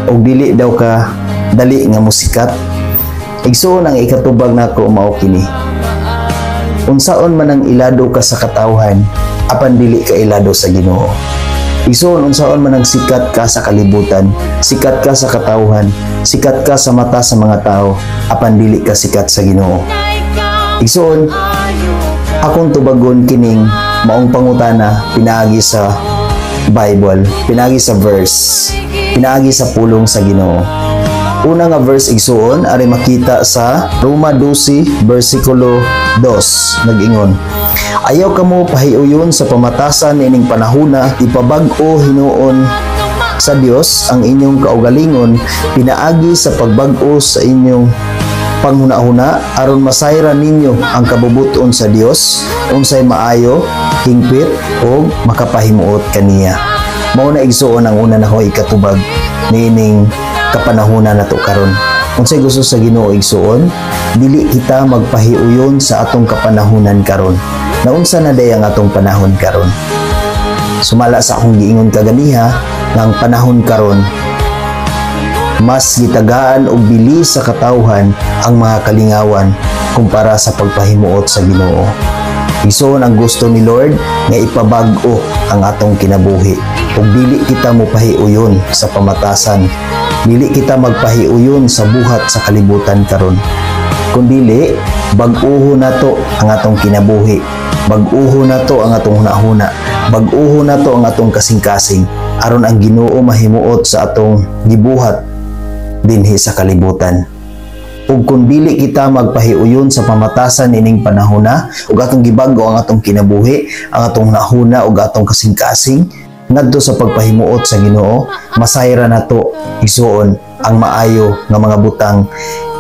Ug dili daw ka dali nga musikat? Igsuon, ang ikatubag nako mao kini: Unsaon man ang ilado ka sa katawhan, apan dili ka ilado sa Ginoo. Igsuon, unsaon man ang sikat ka sa kalibutan, sikat ka sa katawhan, sikat ka sa mata sa mga tao, apan dili ka sikat sa Ginoo. Igsuon, akong tubagon kining maong pangutana pinaagi sa Bible, pinaagi sa verse, pinaagi sa pulong sa Ginoo. Una nga verse, igsuon, ari makita sa Roma 12 versikulo 2, nag-ingon: "Ayaw kamo pahiuyon sa pamatasan ining panahuna, ipabag-o hinuon sa Dios ang inyong kaugalingon pinaagi sa pagbag-o sa inyong panghuna-huna, aron masayran ninyo ang kabubuton sa Dios, unsay maayo, hingpit ug makapahimuot kaniya." Mao na, igsuon, ang una nako ikatubag niining kapanahunan nato karon. Unsay gusto sa Ginoo, igsuon? Dili kita magpahiuyon sa atong kapanahunan karon. Naunsa na day ang atong panahon karon? Sumala sa akong giingon kaganiha nga ang panahon karon, mas gitagaan og bili sa katawhan ang mga kalingawan kumpara sa pagpahimuot sa Ginoo. Igsuon, ang gusto ni Lord nga ipabag-o ang atong kinabuhi. Ug dili kita mopahiuyon sa pamatasan. Dili kita magpahiuyon sa buhat sa kalibutan karon. Kung dili, bag-uho nato ang atong kinabuhi. Bag-uho nato ang atong hunahuna. Bag-uho nato ang atong kasing-kasing aron ang Ginoo mahimuot sa atong gibuhat dinhi sa kalibutan. Ug kung dili kita magpahiuyon sa pamatasan ining panahona ug atong gibag-o ang atong kinabuhi, ang atong hunahuna ug atong kasing-kasing ngadto sa pagpahimuot sa Ginoo, masayra nato, igsuon, ang maayo nga mga butang,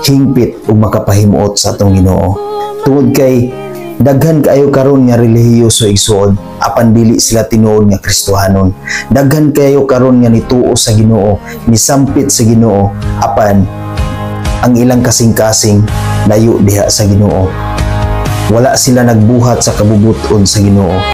hingpit ug makapahimuot sa atong Ginoo. Tungod kay daghan kaayo karon nga relihiyoso, igsuon, apan dili sila tinuod nga Kristohanon. Daghan kayo karon nga nituo sa Ginoo, nisampit sa Ginoo, apan ang ilang kasing-kasing layo diha sa Ginoo. Wala sila nagbuhat sa kabubuton sa Ginoo.